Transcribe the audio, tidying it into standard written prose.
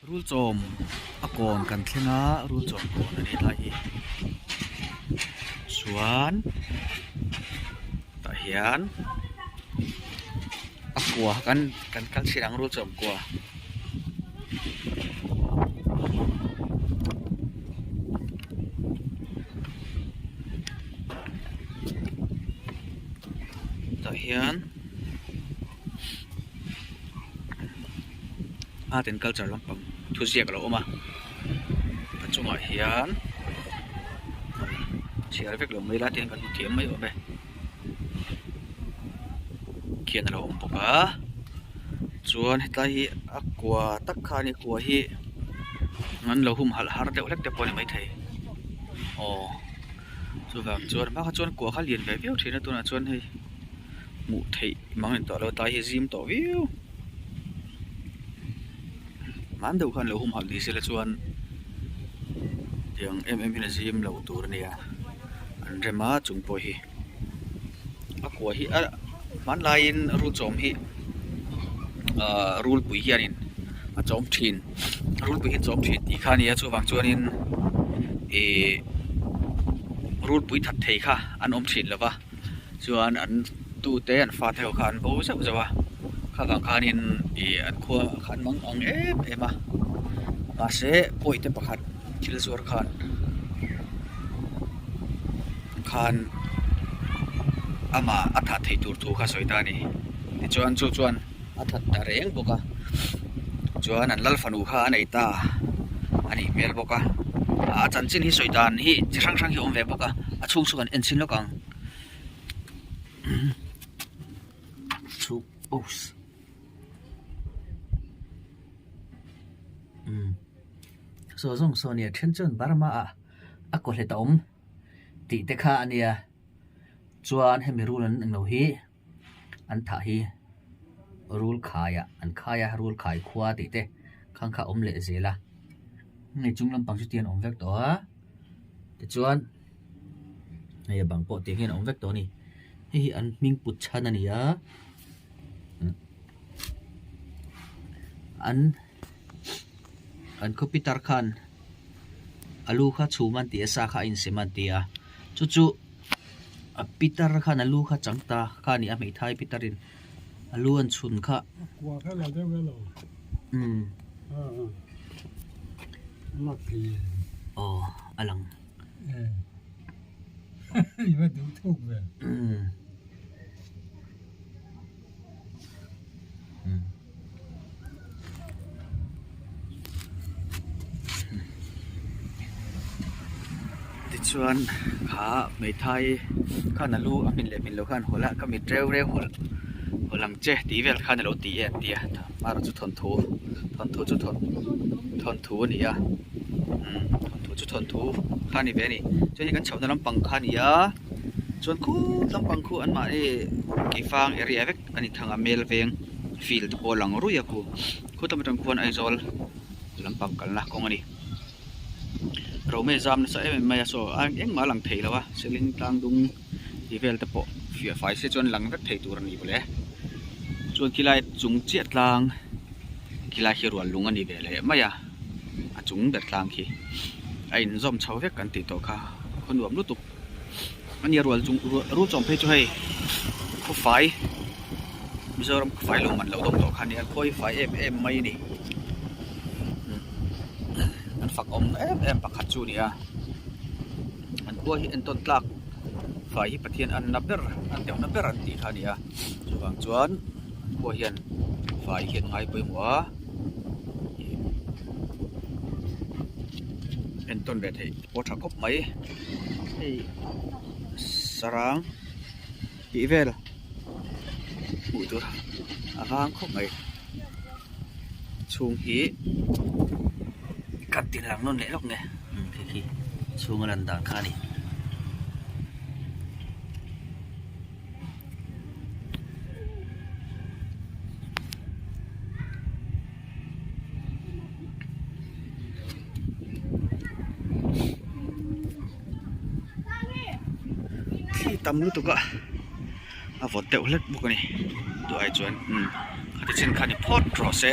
Rul chawm a kawn kan thleng a rul chawm kawn a ni tlai hi chuan tah hian a kua kan kan kal chhin ang rul chawm kua. Tah hian art and culture lampang thu ziak a lo awm a a chungah hian chhiar vek lo mai ila tihian kan hmu thiam mai awm e khian a lo awm bawk a chuan hetlai hi a kua tak kha a ni kua hi an lo humhalh har deuh hlek te pawh a ni maithei aw. Chuvang chuan hma kha chuan kua kha lian ve viau thin a tunah chuan hei hmuh theih mang in tawh lo tlai hi zim tawh viau hman deuh khan lo humhalh ni sela chuan tiang em em hian a zim loh tur a nia an rem a chung pawh hi a kua hi a hmanlaiin rul chawm hi ahh rulpui hianin a chawm thin rulpui hi a chawm thin tih kha a ni a chuvang chuanin ihh rulpui that thei kha an awm thin lo va chuan an tute an fate ho kha an bo zeuh zeuh a kha vang khanin ih an khua kha an mang ang em em a mahse pawite pakhat thil zuar khan. Khan amah a thah theih tur thu kha sawi ta a ni. Tichuan chu chuan a that ta reng bawk a, chuan an lal fanu kha a nei ta a nih hmel bawk a, a chanchin hi sawi dan hi chi hrang hrang hi a awm ve bawk a, a chhung chu kan en chhin lawk ang. Saw zawng saw a nia then chuan Burma ah a kaw hlet a awm. Tih te kha a nia chuan hemi rul an englo hi an thah hi rul khaiah an khai a rul khai khua tih te khang kha a awm leh zel a hei chung lampang chu tian a awm vek tawh a tichuan hei a bang pawh tiang hian a awm vek tawh a ni hei hi an hming put chhan a ni a an an khaw pitar khan. A lu kha chhum an ti a sa kha a insem an ti a chu chu a pitar khan a lu kha chang ta kha a ni a hmeithai pitar in a lu an chhun kha umm aw a lang umm. Tichuan kha hmeithai khan a lu a hmin leh hmin loh khan hawlh a ka mit reu reu hawlh hawlh ang che tih vel khan alo ti e an ti a amaherawh chu thawnthu thawnthu chu thawn thawnthu a ni a umm thawnthu chu thawnthu kha a ni ve a ni chuan hei kan chhohna lampang kha a ni a chuan khut lampang khu anmahni keifang area vek a ni thang a mel veng field te pawh a lang ruih a khu khutam atang khuan Aizawl lampang kalna kawng a ni Rome zam nasa em em mai a saw a engmah a lang thei lo a seling tlang dung tih vel te pawh fiah fai se chuan lang vek thei tur a ni mawle chuan khilai chung chiah tlang khilai khi rual lung a ni ve leh mai a a chung ber tlang khi a inzawm chho vek kan tih tawh kha khaw nuam lutuk. A nia rual chung rul chawm phei chu hei khawfai Mizoram khawfai lo man loh dawm tawh kha a nia khawi fai em em mai a ni an fak awm em em pakhat chu a ni a an khua hi entawn tlak fai hi Pathian an na ber an deuhna ber an tih kha a ni a chuvang chuan an khua hian fai hi an ngai pawimawh a entawn ve theih pawh tha khawp mai. Hei sarang tih vel hmuh tur a vang khawp mai chhung hi kan ti lang nawn leh lawk nge khi khi chhung a lan dan kha a ni. Thli tam lutuk a a vawt deuh hlek bawk a ni duh ai chuan umm khati chin kha ni phawt rawh se.